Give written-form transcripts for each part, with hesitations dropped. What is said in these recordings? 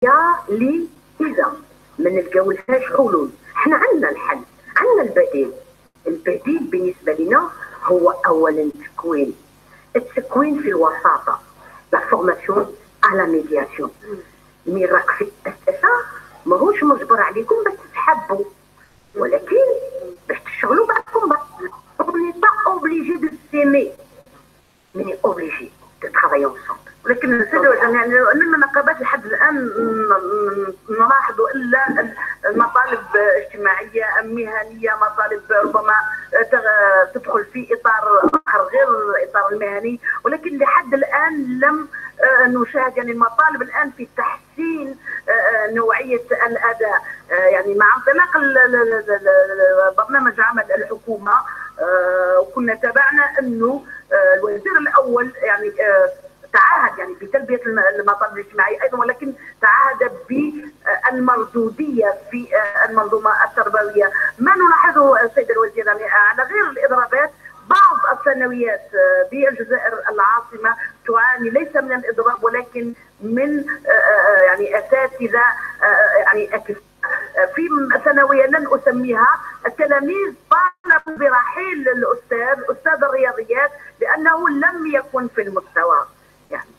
اللي اذا ما نلقاولهاش حلول، احنا عندنا الحل، عندنا البديل. البديل بالنسبة لنا هو اولا التكوين، التكوين في الوساطه، la formation à la médiation. mais راك في الاساسه ماهوش مجبر عليكم باش تتحبوا، ولكن باش تشغلوا بعضكم بعض. On n'est pas obligé de s'aimer, mais on est obligé de travailler ensemble. ولكن السيدة يعني أن النقابات لحد الآن نلاحظ إلا المطالب اجتماعية مهنية، مطالب ربما تدخل في إطار آخر غير الإطار المهني، ولكن لحد الآن لم نشاهد يعني المطالب الآن في تحسين نوعية الأداء. يعني مع انطلاق برنامج عمل الحكومة وكنا تابعنا أنه الوزير الأول يعني تعهد يعني بتلبية المطالب الاجتماعية أيضا، ولكن تعهد بالمردودية في المنظومة التربوية. ما نلاحظه السيد الوزير يعني على غير الإضرابات، بعض الثانويات بالجزائر العاصمة تعاني ليس من الإضراب ولكن من يعني أساتذة يعني في ثانوية لن أسميها، التلاميذ طالبوا برحيل الأستاذ، أستاذ الرياضيات، لأنه لم يكن في المستوى. يعني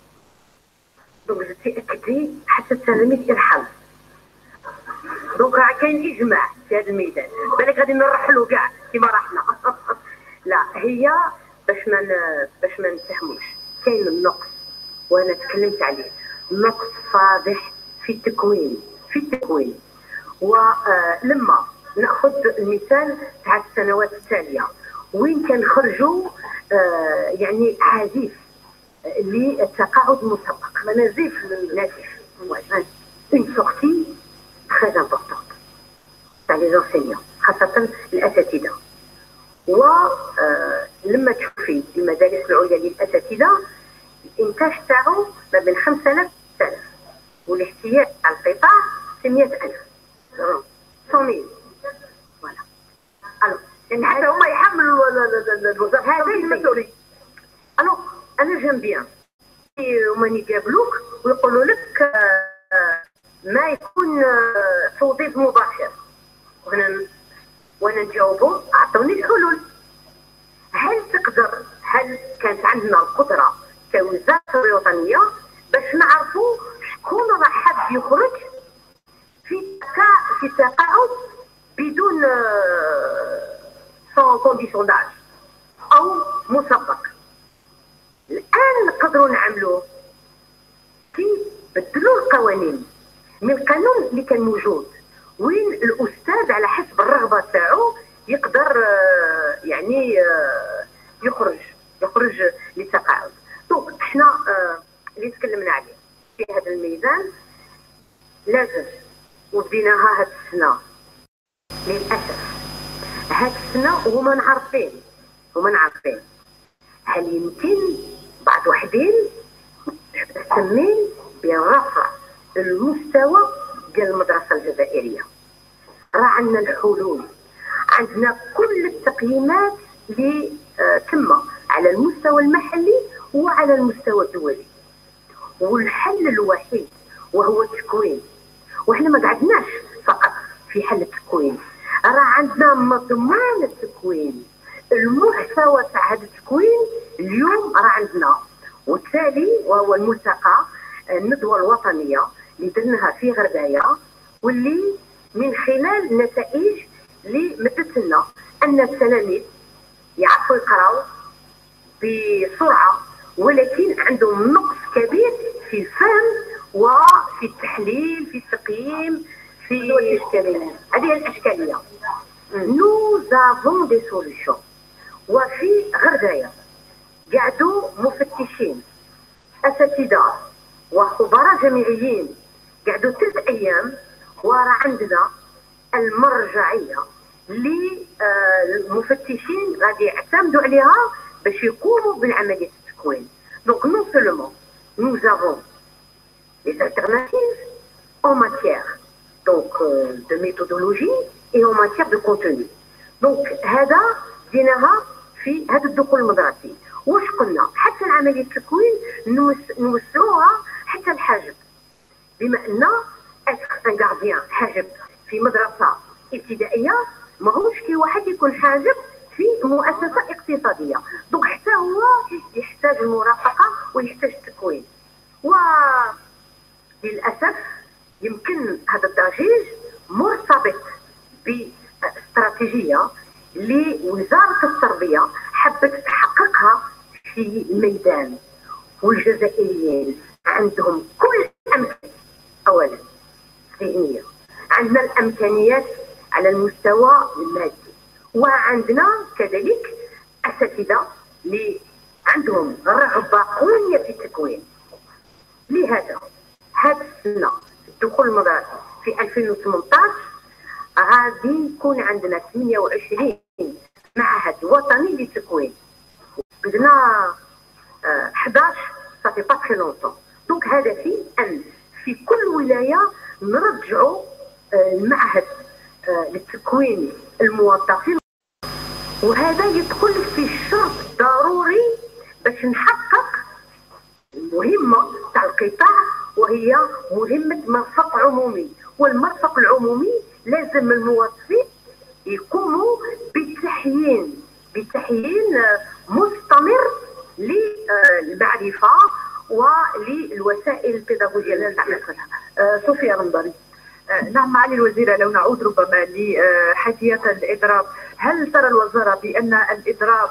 donc تأكدي حتى التلاميذ يرحل. donc كاين إجماع في هذا الميدان، بالك غادي نرحلوا كاع كيما رحنا. لا، هي باش ما نفهموش كاين النقص، وانا تكلمت عليه، نقص فاضح في التكوين، في التكوين. ولما ناخذ المثال تاع السنوات التالية وين كنخرجوا يعني عزيف للتقاعد المسبق، نزيف نزيف، une sortie très importante تاع les enseignants، خاصة الاساتذة. ولما تشوفي المدارس العليا للاساتذه الانتاج تاعو ما بين 5000 و 6000، والاحتياج على القطاع 600000، 100000. voilà. alors يعني حتى هما يحملوا الوزارة هذا المسؤولية. alors انا j'aime bien هما يقابلوك ويقولوا لك ما يكون توظيف مباشر، وانا نجاوبهم اعطوني الحلول. هل تقدر، هل كانت عندنا القدرة كوزارة التربية الوطنية باش نعرفوا شكون راه حاب يخرج في تقاعد بدون sans condition d'âge او مسبق؟ الان نقدروا نعملوه كي بدلوا القوانين من القانون اللي كان موجود، وين الاستاذ على حسب الرغبة تاعو يقدر يعني يخرج للتقاعد. donc احنا اللي تكلمنا عليه في هذا الميدان لازم، وبديناها هاد السنة للاسف، هاد السنة وهما عارفين، هما عارفين هل يمكن بعض وحدين مهتمين برفع المستوى ديال المدرسة الجزائرية. راه عندنا الحلول، عندنا كل التقييمات اللي تم على المستوى المحلي وعلى المستوى الدولي، والحل الوحيد وهو التكوين. وحنا ما قعدناش فقط في حل التكوين، راه عندنا مضمون التكوين، المحتوى تاع هذا التكوين اليوم راه عندنا. والتالي وهو الملتقى الندوة الوطنية اللي درناها في غردايه، واللي من خلال النتائج اللي مدت لنا ان التلاميذ يعرفوا يقراو بسرعة، ولكن عندهم نقص كبير في الفهم وفي التحليل، في التقييم، في الاشكالية. هذه الاشكالية. nous avons des solutions. وفي غردايه قعدوا مفتشين، اساتذة وخبراء جامعيين، قعدوا 3 ايام، ورا عندنا المرجعية اللي المفتشين غادي يعتمدوا عليها باش يقوموا بالعملية التكوين. donc non seulement nous avons les alternatives en matière donc de méthodologie et en matière de contenu. donc هذا ديناها في هذا الدخول المدرسي. واش قلنا؟ حتى عملية التكوين نوسعوها حتى الحاجب. بما ان un gardien حاجب في مدرسه ابتدائية ماهوش كي واحد يكون حاجب في مؤسسة اقتصادية، donc حتى هو يحتاج المرافقة ويحتاج التكوين. وللاسف يمكن هذا الضجيج مرتبط باستراتيجيه لوزارة التربية حبت تحققها في الميدان، والجزائريين عندهم كل الامكانيات. اولا ذهنية، عندنا الامكانيات على المستوى المادي، وعندنا كذلك اساتذة اللي عندهم رغبة قوية في التكوين. لهذا هذه السنة الدخول المدرسي في 2018 غادي يكون عندنا 28 معهد وطني للتكوين، عندنا 11 ça fait pas très longtemps. donc هدفي ان في كل ولاية نرجعوا المعهد للتكوين الموظفين، وهذا يدخل في الشرط الضروري باش نحقق المهمة تاع القطاع، وهي مهمة مرفق عمومي. والمرفق العمومي لازم الموظفين يقوموا بتحيين مستمر للمعرفة وللوسائل البيداغوجيه اللي نستعملها. صوفيا رمضاني. نعم معالي الوزيرة، لو نعود ربما لحيثيات الإضراب، هل ترى الوزارة بأن الإضراب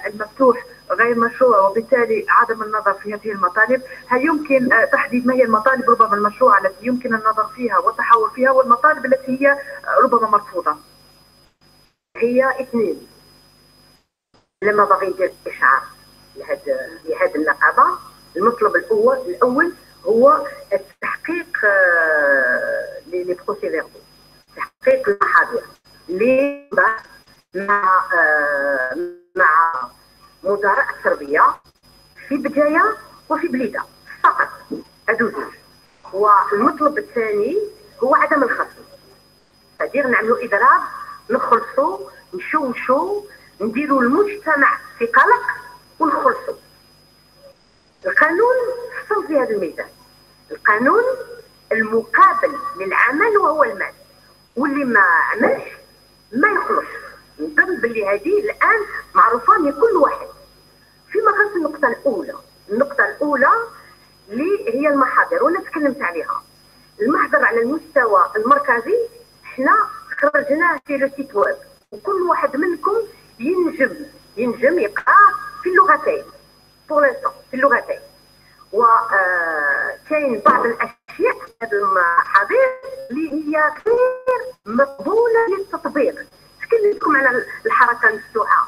المفتوح غير مشروع وبالتالي عدم النظر في هذه المطالب؟ هل يمكن تحديد ما هي المطالب ربما المشروعة التي يمكن النظر فيها والتحول فيها، والمطالب التي هي ربما مرفوضة؟ هي اثنين. لما باغي ندير إشعار لهذه النقابة، المطلب الأول هو التحقيق les procès-verbaux، تحقيق المحاضر اللي مع مدراء التربية في بجاية وفي بليده فقط، هادو زوج. والمطلب الثاني هو عدم الخصم، c'est-à-dire نعملوا اضراب، نخلصوا، نشوشوا، نديروا المجتمع في قلق ونخلصوا. القانون فصل في هذا الميدان، القانون المقابل للعمل وهو المال، واللي ما عملش ما يخلص. نظن باللي هذه الان معروفة لكل واحد. فيما خص النقطة الاولى، النقطة الاولى اللي هي المحاضر وانا تكلمت عليها. المحضر على المستوى المركزي حنا خرجناه في le site web، وكل واحد منكم ينجم يقرا في اللغتين، pour l'instant في اللغتين. وكاين بعض الاشياء هذه المحاضر اللي هي غير مقبولة للتطبيق. تكلمتكم على الحركة المفتوحة،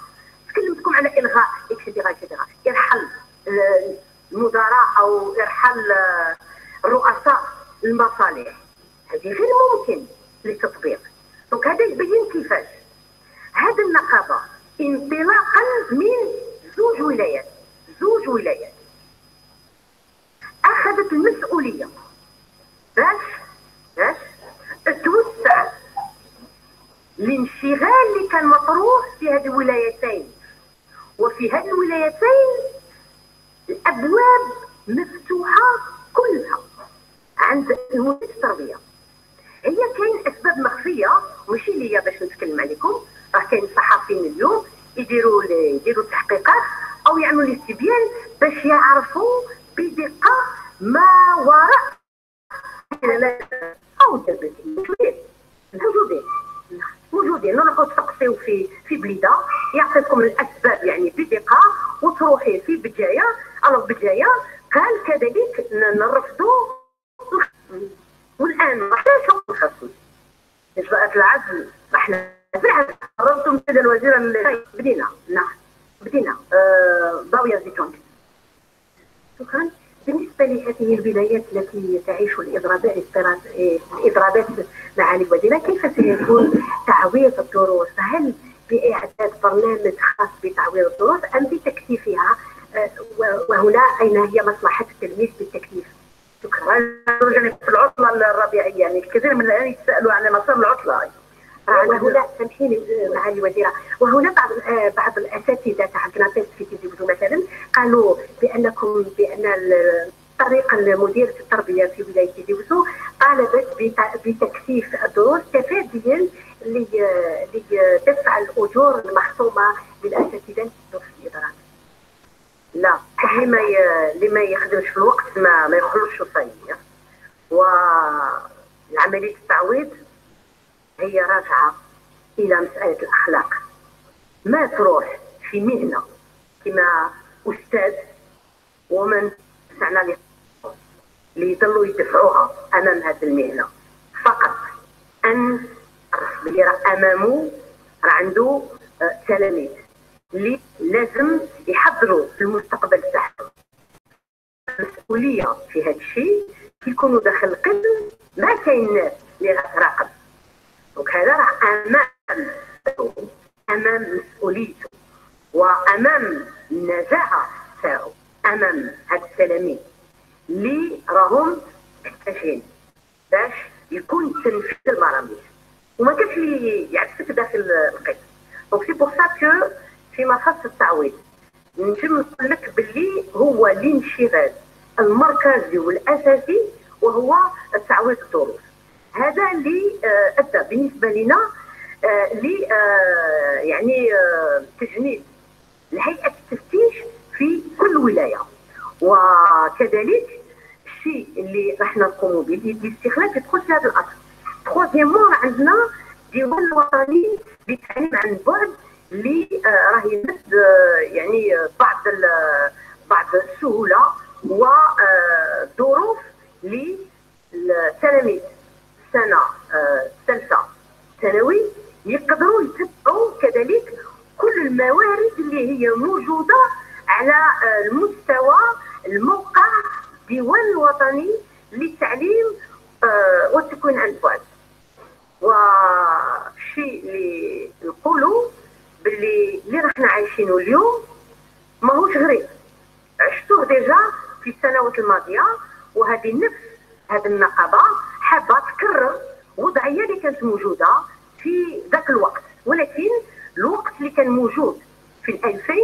تكلمتكم على الغاء et cetera et cetera، ارحل المدراء او ارحل رؤساء المصالح، هذه غير ممكن للتطبيق. donc هذا يبين كيفاش هذه النقابة انطلاقا من زوج ولايات اخذت المسؤولية باش توسع الانشغال اللي كان مطروح في هذه الولايتين. وفي هذه الولايتين الابواب مفتوحة كلها عند وزارة التربية. هي كاين اسباب مخفية ماشي ليا باش نتكلم عليكم، راه كاين صحفيين اليوم يديروا تحقيقات او يعملوا الاستبيان باش يعرفوا بدقة ما وراء او موجودين. نروحوا تسقسيو في بليده يعطيكم الاسباب يعني بدقة، وتروحي في بجاية. alors بجاية قال كذلك نرفضوا، والان ما حناش الخصم اجراءات العزل، احنا قررتم سيدة الوزيرة. بدينا، نعم بدينا. ضاوية زيتون. شكرا. بالنسبة لهذه الولايات التي تعيش الإضرابات معالي الوزيرة، كيف سيكون تعويض الدروس؟ هل بإعداد برنامج خاص بتعويض الدروس أم بتكثيفها؟ وهنا أين هي مصلحة التلميذ بالتكثيف؟ شكرا. في العطلة الربيعية يعني الكثير من الآن يتسألوا عن مسار العطلة. وهنا سامحيني معالي الوزيرة، وهنا بعض الاساتذة تاع CNAPEST في تيزي وزو مثلا قالوا بان طريق مديرة التربية في ولاية تيزي وزو طالبت بتكثيف الدروس تفاديا لدفع الأجور المخصومة للأساتذة في الإضراب. لا، اللي ما يخدمش في الوقت ما يخلصش صايي. وعملية التعويض هي راجعة إلى مسألة الأخلاق. ما تروح في مهنة كما أستاذ ومن سمعنا اللي يضلوا يدفعوها أمام هذه المهنة، فقط أن اللي راه أمامه راه عنده تلاميذ اللي لازم يحضروا في المستقبل تاعهم. المسؤولية في هذا الشيء كي يكونوا داخل القسم ما كاين ناس اللي غتراقب، donc هذا راه امام مسؤوليته وامام النزاهة تاعو امام هاد التلاميذ اللي راهم محتاجين باش يكون تنفيذ البرامج، وما كاش اللي يعكسك داخل القسم. donc c'est pour ça que فيما خص التعويض نجم نقول لك باللي هو الانشغال المركزي والاساسي وهو التعويض الدروس. هذا اللي ادى بالنسبة لنا ل يعني تجنيد لهيئة التفتيش في كل ولاية، وكذلك الشيء اللي راح نقوموا به الاستخلاف يدخل في هذا الاصل. troisièmement عندنا ديوان الوطني للتعليم عن بعد اللي راه يمد يعني بعض السهولة وظروف للتلاميذ السنة الثالثة ثانوي يقدروا يتبعوا كذلك كل الموارد اللي هي موجودة على المستوى الموقع الديوان الوطني للتعليم والتكوين عن بعد. والشيء اللي نقولوا باللي اللي راحنا عايشينه اليوم ماهوش غريب، عشتوه déjà في السنوات الماضية، وهذه نفس هذه النقابة حابة تكرر وضعية اللي كانت موجودة في ذاك الوقت، ولكن الوقت اللي كان موجود في 2000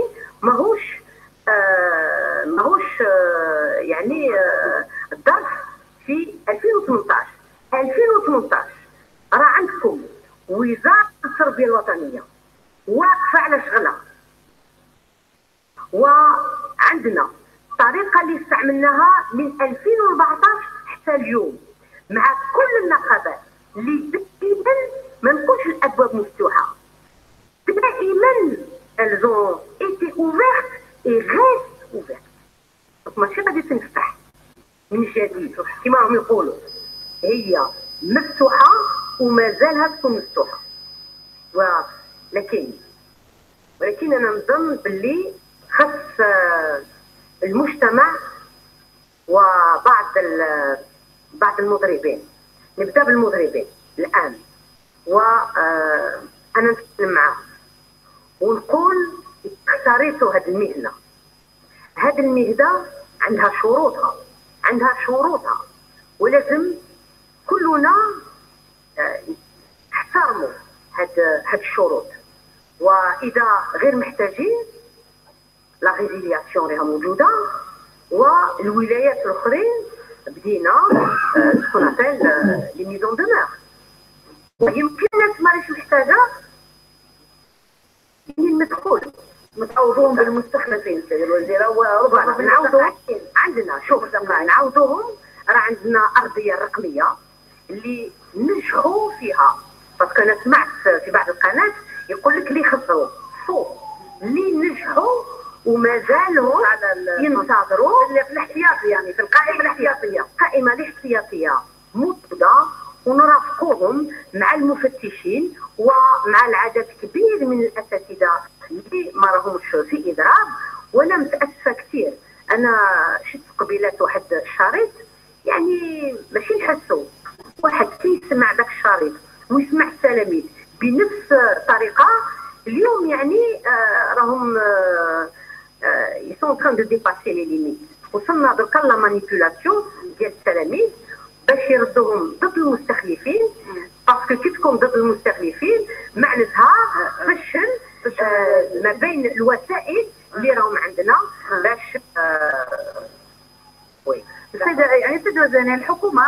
ماهوش يعني الظرف في 2018. 2018 راه عندكم وزارة التربية الوطنية واقفة على شغلها، وعندنا الطريقة اللي استعملناها من 2014 حتى اليوم مع كل النقابات اللي دائما ما نقولش الابواب مفتوحة، دائما elles ont été ouvertes et restent ouvertes. ماشي غادي تنفتح من جديد كما راهم يقولوا، هي مفتوحة ومازالها تكون مفتوحة. ولكن انا نظن باللي خص المجتمع وبعض بعض المضربين، نبدا بالمضربين الان وانا نتكلم معاهم ونقول اختاريتوا هذه المهنة، هذه المهنة عندها شروطها، عندها شروطها، ولازم كلنا نحترموا هاد الشروط. واذا غير محتاجين la résiliation راها موجودة، والولايات الاخرين بدينا ce qu'on appelle les mises en demeure. يمكن الناس ماهيش محتاجه المدخول نعوضوهم بالمستخلفين سيدي الوزيرة، وربما نعوضوهم. عندنا شوف نعوضوهم، راه عندنا ارضية رقمية اللي نجحوا فيها، parce que انا سمعت في بعض القنوات يقول لك اللي خسروا faux، اللي نجحوا ومازالوا ينتظروا في الاحتياطي، يعني في القائمة الاحتياطيه، القائمة الاحتياطيه مطبقه، ونرافقوهم مع المفتشين ومع العدد كبير من الاساتذة اللي ما راهمش في اضراب. وانا متاسفه كثير، انا شفت قبيلات واحد الشريط، يعني ماشي نحسو واحد كي يسمع داك الشريط ويسمع التلاميذ بنفس الطريقة اليوم، يعني راهم ils sont en train de dépasser les limites. وصلنا دركا la manipulation ديال التلاميذ باش يردوهم ضد المستخلفين، parce que كي تكون ضد المستخلفين معناتها فشل ما بين الوسائل اللي راهم عندنا باش oui. مزاني، الحكومة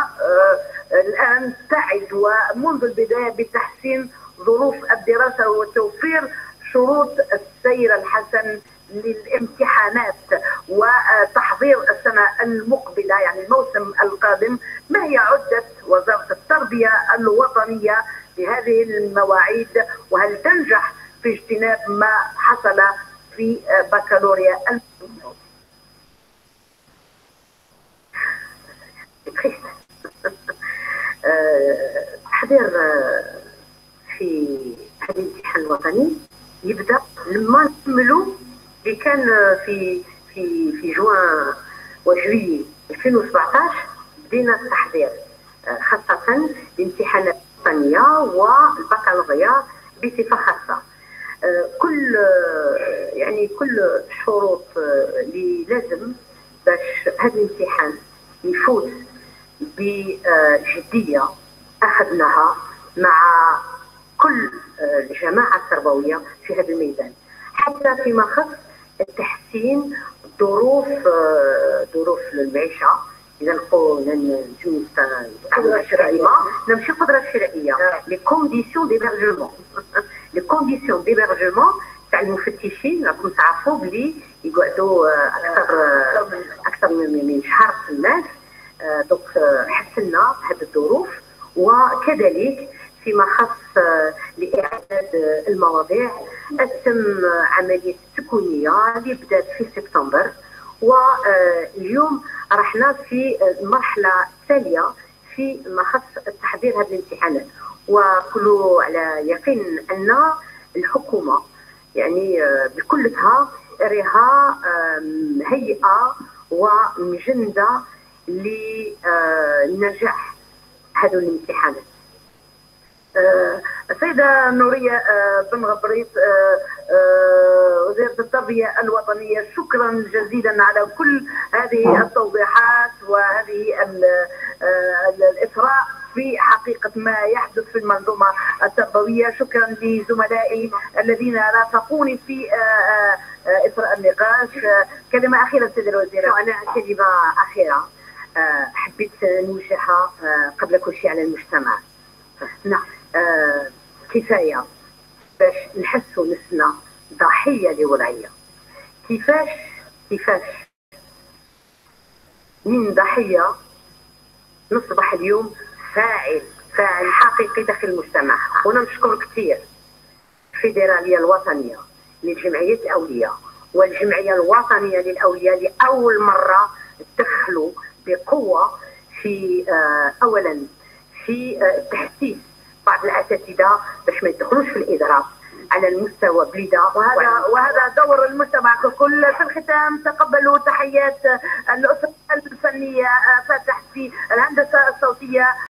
الآن تعد ومنذ البداية بتحسين ظروف الدراسة وتوفير شروط السير الحسن للامتحانات وتحضير السنة المقبلة، يعني الموسم القادم. ما هي عدة وزارة التربية الوطنية لهذه المواعيد، وهل تنجح في اجتناب ما حصل في بكالوريا؟ التحضير في هذا الامتحان الوطني يبدا لما نكملوا اللي كان في في في جوان وجويي 2017. بدينا التحضير خاصة الامتحانات الوطنية والبكالوريا بصفة خاصة. كل يعني كل الشروط اللي لازم باش هذا الامتحان يفوت بجدية أخذناها مع كل الجماعة التربوية في هذا الميدان، حتى فيما خص تحسين ظروف المعيشة. إذا نقول نجو الشرائية، نمشي القدرة الشرائية، les conditions d'hébergement، les conditions d'hébergement تاع المفتشين. راكم تعرفوا بلي يقعدوا أكثر من شهر في الناس، donc حسنا هذه الظروف. وكذلك فيما خص لإعداد المواضيع تم عملية التكوينية اللي بدات في سبتمبر، واليوم رحنا في المرحلة التالية في ما خص تحضير هذه الامتحانات. وكلوا على يقين أن الحكومة يعني بكلتها رها هيئة ومجندة لنجاح هذه الامتحانات. السيدة نورية بن غبريط وزيرة التربية الوطنية، شكرا جزيلا على كل هذه التوضيحات وهذه الإثراء في حقيقة ما يحدث في المنظومة التربوية. شكرا لزملائي الذين رافقوني في إثراء النقاش. كلمة أخيرة سيدة الوزيرة. أنا كلمة أخيرة حبيت نوجهها قبل كل شيء على المجتمع. نعم، كفاية باش نحسوا نفسنا ضحية لوضعية. كيفاش من ضحية نصبح اليوم فاعل حقيقي داخل المجتمع. وانا نشكر كثير الفيدرالية الوطنية للجمعيات الأولياء والجمعية الوطنية للأولياء لأول مرة دخلوا بقوة في أولا في تحسيس بعض الأساتذة باش ما يدخلوش في الإضراب على المستوى بليده، وهذا دور المجتمع ككل. في الختام تقبلوا تحيات الأسرة الفنية فاتح في الهندسة الصوتية.